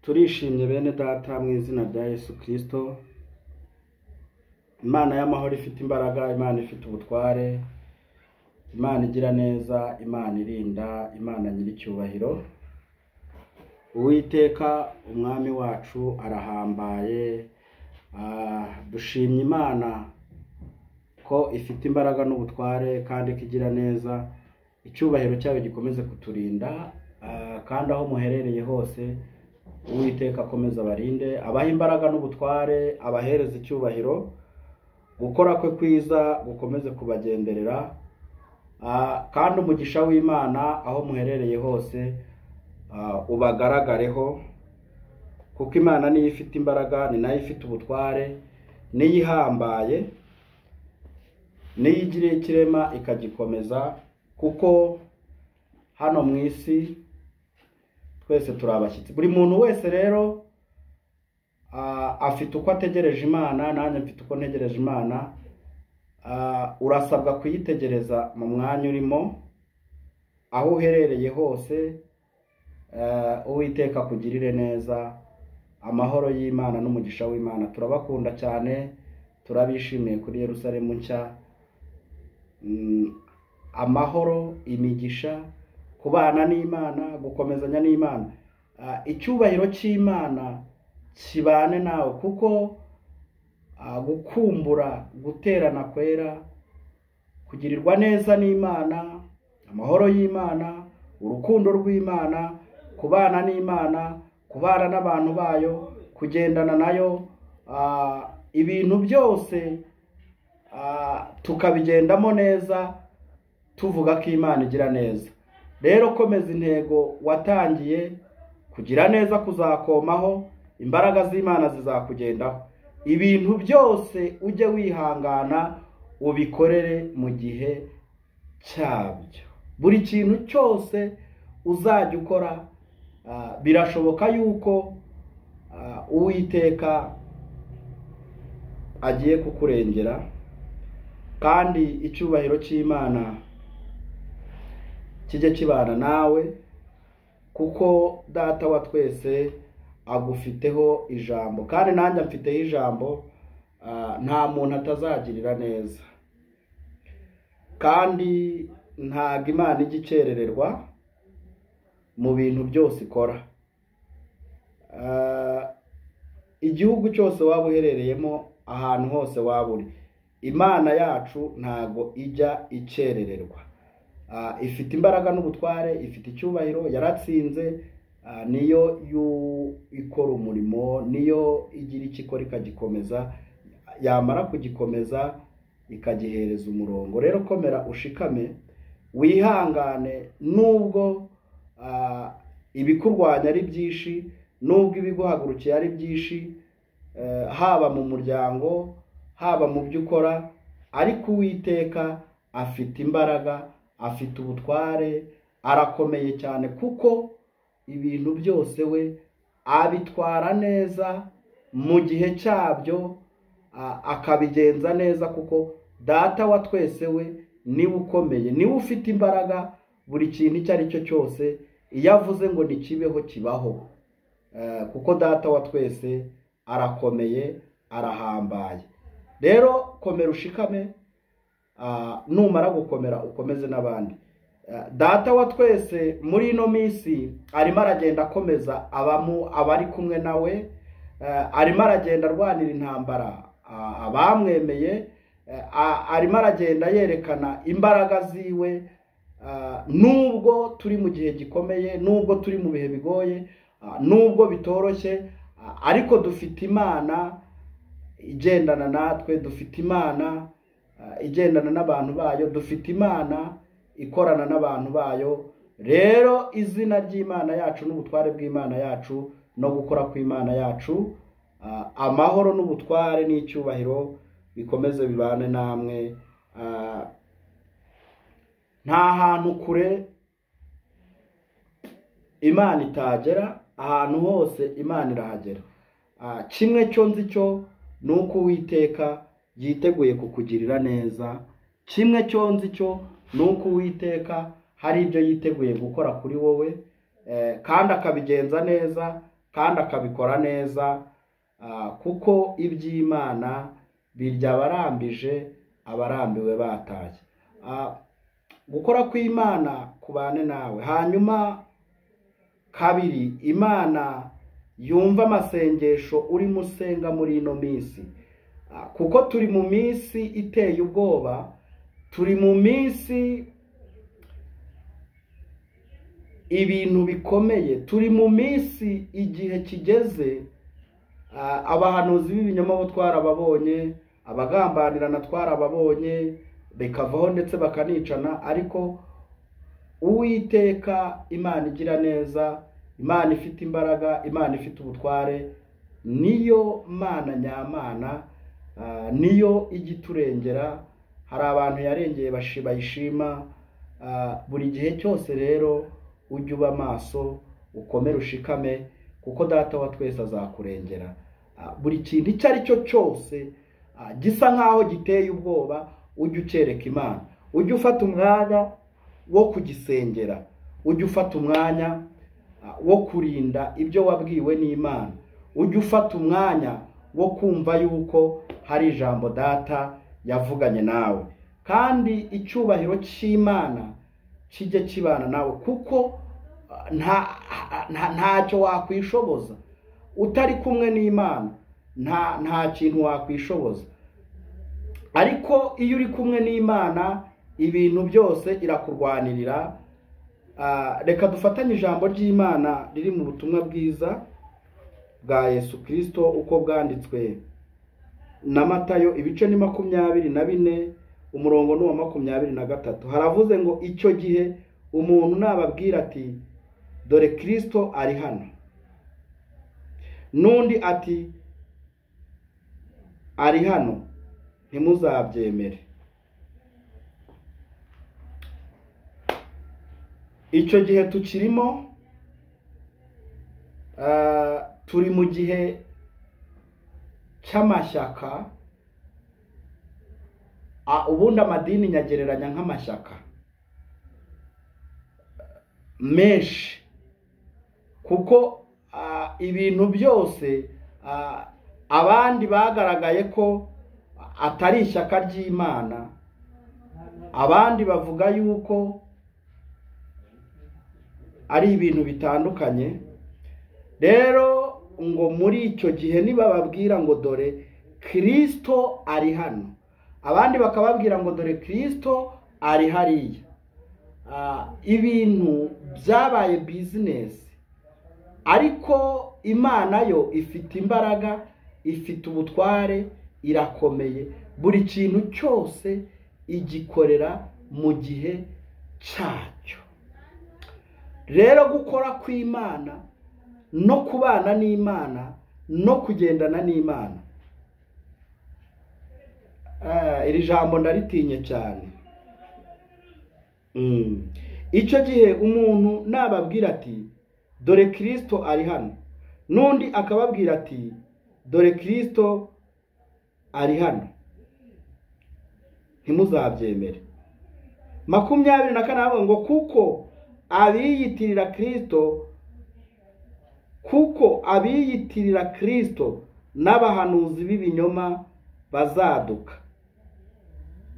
Turishimye bene data mu izina rya Yesu Kristo. Imana y'amahoro ifite imbaraga, Imana ifite ubutware, Imana igira neza, Imana irinda, Imana nyiricyubahiro. Uwiteka umwami wacu arahambaye. Dushimye Imana ko ifite imbaraga n'ubutware kandi ko igira neza. Icyubahiro cyayo gikomeze kuturinda, kandi aho muherereye hose Uwiteka akomeze abarinde, abahe imbaraga n'ubutware, abahereze icyubahiro, gukora kwe kwiza gukomeze kubagenderera, kandi umugisha w'Imana aho muherereye hose ubagaragareho, kuko Imana niyo ifite imbaraga, ni nayo ifite ubutware, niyo ihambaye, niyo igiriye ikirema ikagikomeza, kuko hano mu isi twese turi abashyitsi. Buri muntu wese rero afite uko ategereje Imana, nanjye mfite uko ntegereje Imana. Urasabwa kuyitegereza mu mwanya urimo, aho uherereye hose. Uwiteka akugirire neza, amahoro y'Imana n'umugisha w'Imana. Turabakunda cyane, turabishimiye kuri Yerusalemu nshya. Amahoro, imigisha, kubana n'Imana, gukomezanya n'Imana, icyubahiro cy'Imana kibane nawe, kuko gukumbura guterana kwera, kugirirwa neza n'Imana, amahoro y'Imana, urukundo rw'Imana, kubana n'Imana, kubana n'abantu bayo, kugendana nayo, ibintu byose tukabigendamo neza, tuvuga ko Imana igira neza. Rero komeza intego watangiye, kugira neza kuzakomaho, imbaraga z'Imana zizakugendaho. Ibintu byose ujye wihangana ubikorere mu gihe cyabyo. Buri kintu cyose uzajya ukora, birashoboka yuko Uwiteka agiye kukurengera, kandi icyubahiro cy'Imana kijye kibana nawe, kuko data wa twese agufiteho ijambo, kandi nanjye mfiteho ijambo. Nta muntu atazagirira neza, kandi ntago Imana ijya ikerererwa mu bintu byose ikora. Igihugu cyose waba uherereyemo, ahantu hose waba uri, Imana yacu ntago ijya ikerererwa. Ifite imbaraga n'ubutware, ifite icyubahiro, yaratsinze, niyo ikora umurimo, niyo igira icyo ikora ikagikomeza, yamara kugikomeza ikagihereza umurongo. Rero komera ushikame, wihangane, nubwo ibikurwanya ari byinshi, nubwo ibiguhagurukiye ari byinshi, haba mu muryango, haba mu byo ukora, ariko Uwiteka afite imbaraga, afite ubutware, arakomeye cyane, kuko ibintu byose we abitwara neza mu gihe cyabyo, akabigenza neza, kuko data wa twese we niwe ukomeye, niwe ufite imbaraga. Buri kintu icyo ari cyo cyose iyo avuze ngo nikibeho kibaho, kuko data wa twese arakomeye, arahambaye. Rero komera ushikame, numara gukomera ukomeze n'abandi. Data wa twese muri ino minsi arimo aragenda akomeza abari kumwe nawe, arimo aragenda arwanira intambara abamwemeye, arimo aragenda yerekana imbaraga ziwe. Nubwo turi mu gihe gikomeye, nubwo turi mu bihe bigoye, nubwo bitoroshye, ariko dufite Imana igendana natwe, dufite Imana igendana n'abantu bayo, dufite Imana ikorana n'abantu bayo. Rero izina ry'Imana yacu n'ubutware bw'Imana yacu no gukora kw'Imana yacu, amahoro n'ubutware n'icyubahiro bikomeze bibane namwe. Nta hantu kure Imana itagera, ahantu hose Imana irahagera. Kimwe cyo nzi cyo ni uko Uwiteka yiteguye kukugirira neza. Kimwe cyo nzi cyo ni uko Uwiteka hari ibyo yiteguye gukora kuri wowe, kandi akabigenza neza. kandi akabikora neza, kuko iby'Imana birya abarambije, abarambiwe bataye. Gukora kw'Imana kubane nawe. Hanyuma kabiri, Imana yumva amasengesho urimo usenga muri ino minsi, kuko turi mu minsi iteye ubwoba, turi mu minsi ibintu bikomeye, turi mu minsi igihe kigeze. Abahanuzi b'ibinyoma bo twarababonye, abagambanirana twarababonye, bikavaho ndetse bakanicana, ariko Uwiteka Imana igira neza, Imana ifite imbaraga, Imana ifite ubutware, niyo Mana nyamana, niyo igiturengera. Hari abantu yarengeye bayishima. Buri gihe cyose rero ujye uba maso, ukomere, ushikame, kuko Data wa twese azakurengera. Buri kintu icyo ari cyo cyose gisa nkaho giteye ubwoba, ujye ucyereka Imana, ujye ufata umwanya wo kugisengera, ujye ufata umwanya wo kurinda ibyo wabwiwe n'Imana, ujye ufata umwanya wo kumva yuko hari ijambo Data yavuganye nawe, kandi icyubahiro cy'Imana kijye kibana nawe, kuko ntacyo wakwishoboza utari kumwe n'Imana, nta kintu wakwishoboza. Ariko iyo uri kumwe n'Imana ibintu byose irakurwanirira. Reka dufatanye ijambo ry'Imana riri mu butumwa bwiza bwa Yesu Kristo uko bwanditswe na Matayo, ibice ni 24, umurongo ni uwa 23. Haravuze ngo icyo gihe umuntu nababwira ati dore Kristo ari hano, n'undi ati ari hano, ntimuzabyemere. Icyo gihe tukirimo, turi mu gihe cy'amashyaka. Ubundi amadini nyagereranya nk'amashyaka menshi, kuko ibintu byose abandi bagaragaye ko atari ishyaka ry'Imana, abandi bavuga yuko ari ibintu bitandukanye. Rero ngo muri icyo gihe nibababwira ngo dore Kristo ari hano, abandi bakababwira ngo dore Kristo ari hariya, ibintu byabaye business. Ariko Imana yo ifite imbaraga, ifite ubutware, irakomeye, buri kintu cyose igikorera mu gihe cyacyo. Rero gukora kw'Imana no kubana n'Imana no kugendana n'Imana, iri jambo ndaritinye cyane. Icyo gihe umuntu nababwira ati dore Kristo ari hano, n'undi akababwira ati dore Kristo ari hano, ntimuzabyemere. 24 ngo kuko abiyitirira Kristo, kuko abiyitirira Kristo n'abahanuzi b'ibinyoma bazaduka,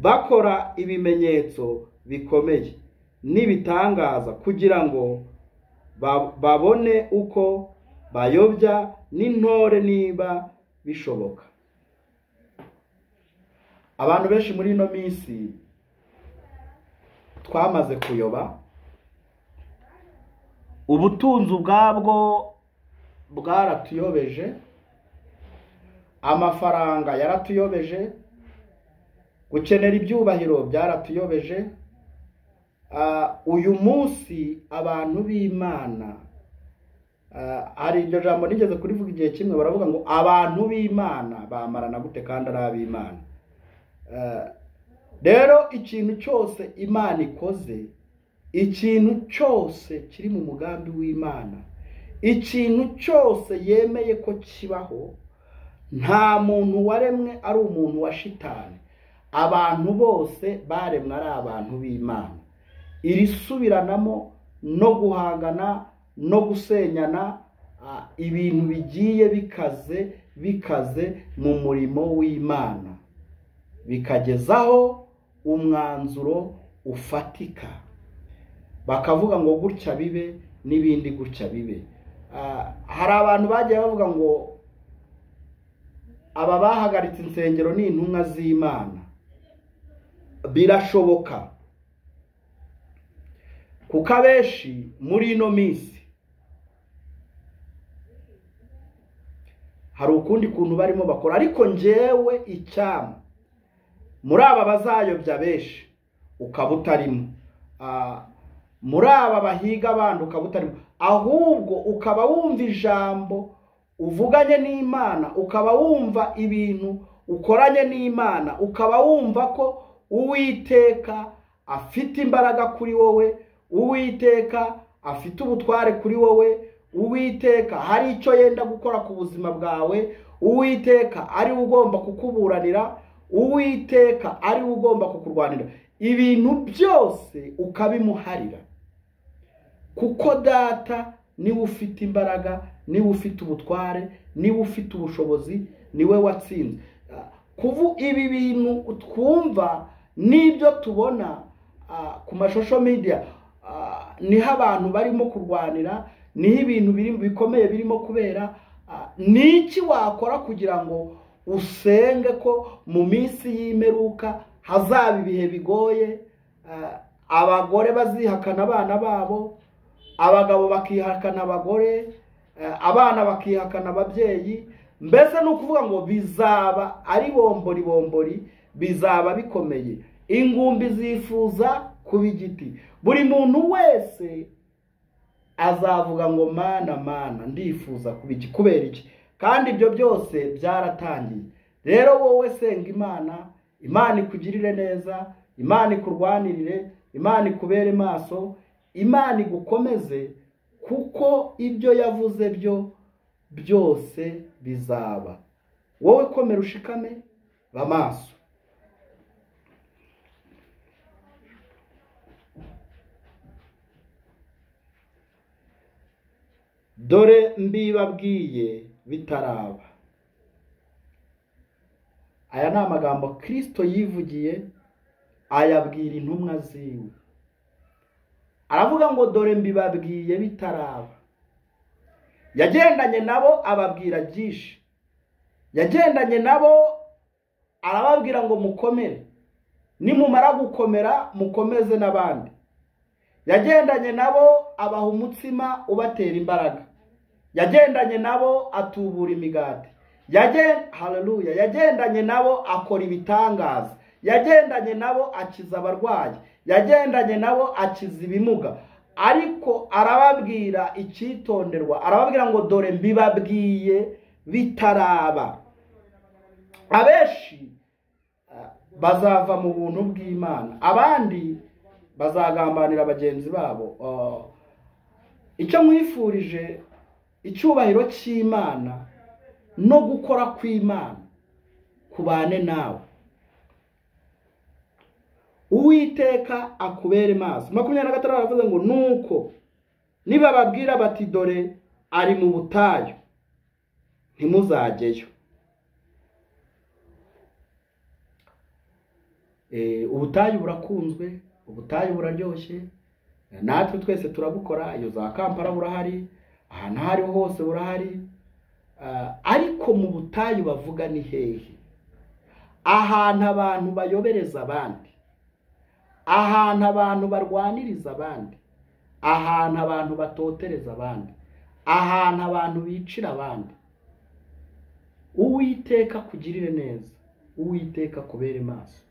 bakora ibimenyetso bikomeye n'ibitangaza, kugira ngo babone uko bayobya n'intore niba bishoboka. Abantu benshi muri ino minsi twamaze kuyoba, ubutunzi ubwabwo bwaratuyobeje, amafaranga yaratuyobeje, gukenera ibyubahiro byaratuyobeje. Uyu munsi abantu b'Imana, hari iryo jambo nigeze kurivuga igihe kimwe, baravuga ngo abantu b'Imana bamarana gute kandi ari ab'Imana. Rero ikintu cyose Imana ikoze, ikintu cyose kiri mu mugambi w'Imana, ikintu cyose yemeye ko kibaho, nta muntu waremwe ari umuntu wa shitani. Abantu bose baremwe ari abantu b'Imana. Iri subiranamo no guhangana no gusenyana ibintu bigiye bikaze bikaze mu murimo w'Imana, bikagezaho umwanzuro ufatika, bakavuga ngo gutya bibe n'ibindi gutya bibe. Hari abantu bagiye bavuga ngo aba bahagaritse insengero ni intumwa z'Imana. Birashoboka, kuko abenshi muri ino minsi hari ukundi kuntu barimo bakora. Ariko njyewe icyama muri aba bazayobya benshi ukaba utarimo, muri aba bahiga abandi ukaba utarimo, ahubwo ukaba wumva ijambo uvuganye n'Imana, ukaba wumva ibintu ukoranye n'Imana, ukaba wumva ko Uwiteka afite imbaraga kuri wowe, Uwiteka afite ubutware kuri wowe, Uwiteka hari icyo yenda gukora ku buzima bwawe, Uwiteka ari ugomba kukuburanira, Uwiteka ari ugomba kukurwanira, ibintu byose ukabimuharira, kuko Data niwe ufite imbaraga, niwe ufite ubutware, niwe ufite ubushobozi, niwe watsinze. Kuvu ibi bintu twumva n'ibyo tubona ku mashosho media, niho abantu barimo kurwanira, niho ibintu bikomeye birimo kubera. Niki wakora kugira ngo usenge ko mu minsi y'imperuka hazaba ibihe bigoye, abagore bazihakana abana babo, abagabo bakihakana abagore, abana bakihakana ababyeyi? Mbese ni ukuvuga ngo bizaba ari bombori bombori, bizaba bikomeye. Ingumbi zifuza kuba igiti. Buri muntu wese azavuga ngo mana mana ndifuza kuba iki, kubera iki? Kandi ibyo byose byaratangiye. Rero wowe senga Imana, Imana ikugirire neza, Imana ikurwanirire, Imana ikubere maso, Imana igukomeze, kuko ibyo yavuze byo byose bizaba. Wowe komera ushikame, ba maso. Dore mbibabwiye bitaraba. Aya ni amagambo Kristo yivugiye, ayabwira intumwa ziwe. Aravuga ngo dore mbibabwiye bitaraba. Yagendanye nabo ababwira byinshi, yagendanye nabo arababwira ngo mukomere, nimumara gukomera mukomeze n'abandi. Yagendanye nabo abaha umutsima ubatera imbaraga, yagendanye nabo atubura imigati, haleluya, yagendanye nabo akora ibitangaza, yagendanye nabo akiza abarwayi, yagendanye nabo akiza ibimuga. Ariko arababwira icyitonderwa, arababwira ngo dore mbibabwiye bitaraba. Abenshi bazava mu buntu bw'Imana, abandi bazagambanira bagenzi babo. Icyo nkwifurije, icyubahiro cy'Imana no gukora kw'Imana kubane nawe. Uwiteka akubere maso. 25 aravuze ngo nuko nibababwira bati dore ari mu butayu, ntimuzajyeyo. Ubutayu burakunzwe, ubutayu buraryoshye, natwe twese turabukora. Iyo za Kampala burahari, ahantu aho ariho hose burahari. Ariko mu butayu bavuga ni hehe? Ahantu abantu bayobereza abandi, ahantu abantu barwaniriza abandi, ahantu abantu batotereza abandi, ahantu abantu bicira abandi. Uwiteka kugirire neza, Uwiteka kubere maso.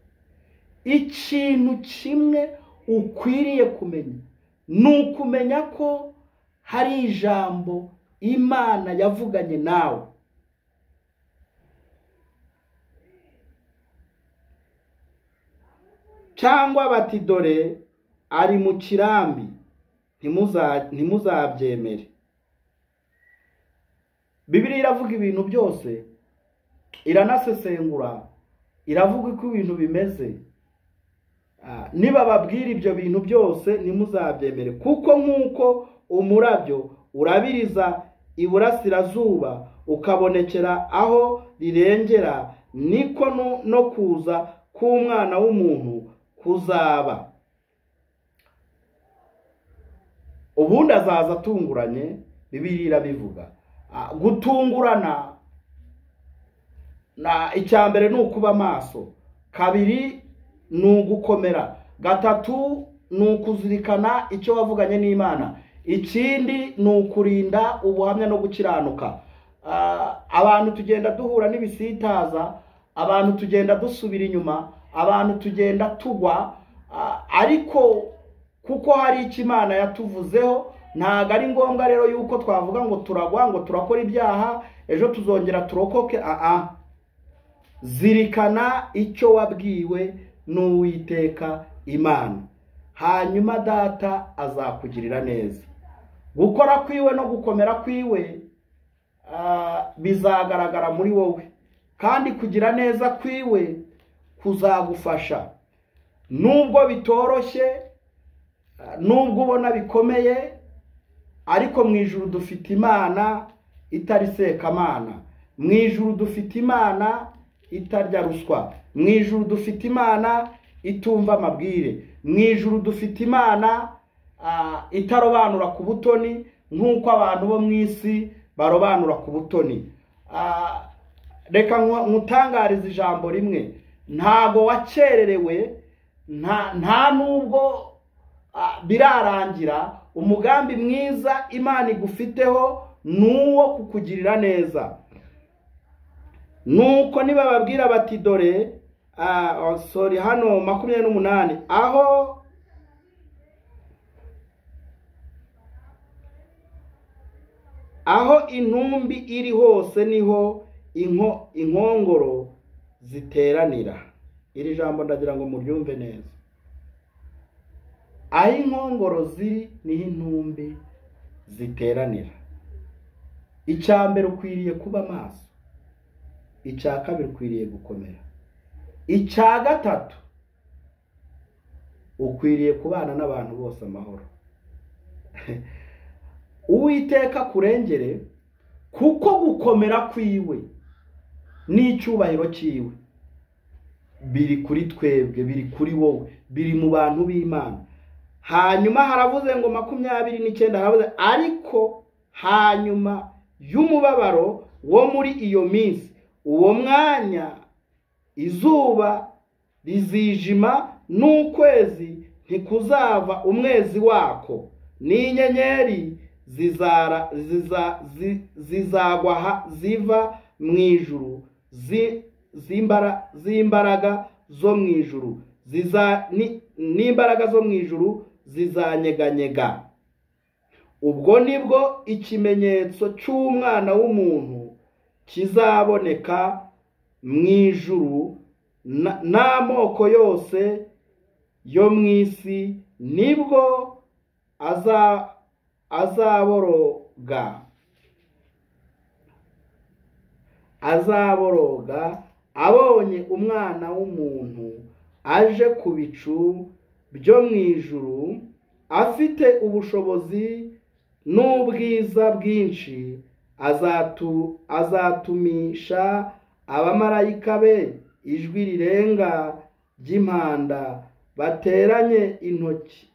Ikintu kimwe ukwiriye kumenya ni ukumenya ko hari ijambo Imana yavuganye nawe. Cyangwa bati dore ari mu kirambi, ntimuzabyemere. Bibiliya iravuga ibintu byose, iranasesengura, iravuga uko ibintu bimeze. Niba babwira ibyo bintu byose ntimuzabyemere, kuko nk'uko umurabyo urabiriza iburasirazuba ukabonekera aho rirengera, niko no kuza k'umwana w'umuntu kuzaba. Ubundi azaza atunguranye, Bibiliya irabivuga. Gutungurana na icya mbere ni ukuba maso, kabiri ni ugukomera, gatatu ni ukuzirikana icyo wavuganye n'Imana, ikindi ni ukurinda ubuhamya no gukiranuka. Abantu tugenda duhura n'ibisitaza, abantu tugenda dusubira inyuma, abantu tugenda tugwa, ariko kuko hari icyo Imana yatuvuzeho, ntago ari ngombwa rero yuko twavuga ngo turagwa, ngo turakora ibyaha, ejo tuzongera turokoke. Zirikana icyo wabwiwe n'Uwiteka Imana, hanyuma data azakugirira neza. Gukora kwiwe no gukomera kwiwe bizagaragara muri wowe, kandi kugira neza kwiwe kuzagufasha. Nubwo bitoroshye, nubwo ubona bikomeye, ariko mu ijuru dufite Imana itari sekamana, mu ijuru dufite Imana itarya ruswa, mu ijuru dufite Imana itumva amabwire, mu ijuru dufite Imana itarobanura ku butoni nk'uko abantu bo mu isi barobanura ku butoni. Reka nkutangarize ijambo rimwe, ntago wakererewe, nta nubwo birarangira. Umugambi mwiza Imana igufiteho nuwo kukugirira neza. Nuko nibababwira bati dore, sorry, hano 28, aho intumbi iri hose niho inkongoro ziteranira. Iri jambo ndagira ngo muryumve neza. Aho inkongoro ziri niho intumbi ziteranira. Icya mbere ukwiriye kuba maso, icya kabiri ukwiriye gukomera, icya gatatu ukwiriye kubana n'abantu bose amahoro. Uwiteka kurengere, kuko gukomera kwiwe n'icyubahiro cyiwe biri kuri twebwe, biri kuri wowe, biri mu bantu b'Imana. Hanyuma haravuze ngo 29, haravuze ariko hanyuma y'umubabaro wo muri iyo minsi, uwo mwanya izuba rizijima n'ukwezi ntikuzava umwezi wako, n'inyenyeri zizagwa ziva mu ijuru, z'imbaraga zo mu ijuru, n'imbaraga zo mu ijuru zizanyeganyega. Ubwo nibwo ikimenyetso cy'umwana w'umuntu kizaboneka mu ijuru, n'amoko yose yo mu isi nibwo azaboroga abonye umwana w'umuntu aje ku bicu byo mu ijuru, afite ubushobozi n'ubwiza bwinshi. Azatumisha abamarayika be ijwi rirenga ry'impanda, bateranye intoki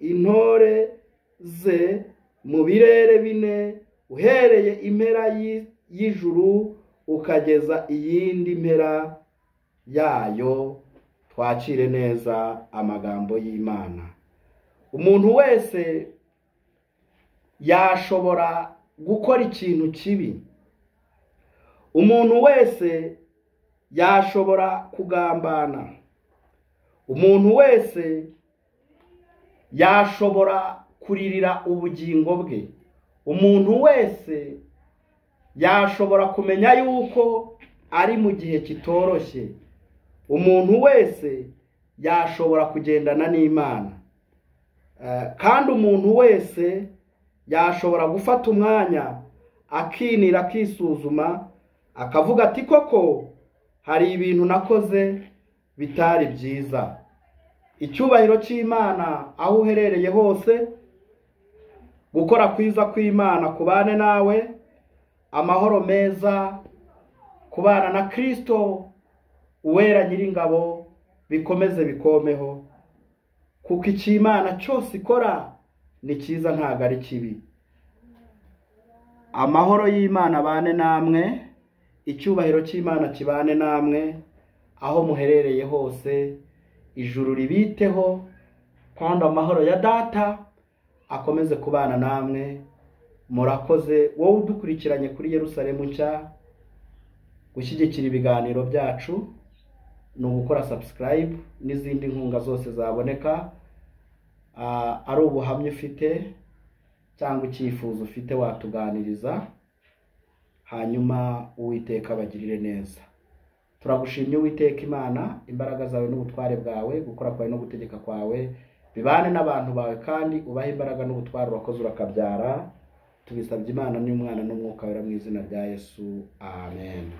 intore ze mu birere bine, uhereye impera y'ijuru ukageza iyindi mpera yayo. Twakire neza amagambo y'Imana. Umuntu wese yashobora gukora ikintu kibi, umuntu wese yashobora kugambana, umuntu wese yashobora kuririra ubugingo bwe, umuntu wese yashobora kumenya yuko ari mu gihe kitoroshye, umuntu wese yashobora kugendana n'Imana, kandi umuntu wese yashobora gufata umwanya akinira, akisuzuma, akavuga ati koko hari ibintu nakoze bitari byiza. Icyubahiro cy'Imana aho uherereye hose, gukora kwiza kw'Imana kubane nawe. Amahoro meza, kubana na Kristo uwera Nyiringabo bikomeze bikomeho, kuko icyo Imana cyose ikora ni cyiza, ntabwo ari kibi. Amahoro y'Imana abane namwe, icyubahiro cy'Imana kibane namwe, aho muherereye hose, ijuru ribiteho, kandi amahoro ya Data akomeze kubana namwe. Murakoze wowe udukurikiranye kuri Yerusalemu Nshya. Gushyigikira ibiganiro byacu ni ugukora subscribe n'izindi nkunga zose zaboneka. Ari ubuhamya ufite cyangwa icyifuzo ufite watuganiriza, hanyuma Uwiteka abagirire neza. Turagushimye Uwiteka Imana, imbaraga zawe n'ubutware bwawe, gukora kwawe no gutegeka kwawe bibane n'abantu bawe, kandi ubahe imbaraga n'ubutware urakoze urakabyara. Tubisabye Imana n'Umwana n'Umwuka Wera mu izina rya Yesu, amen.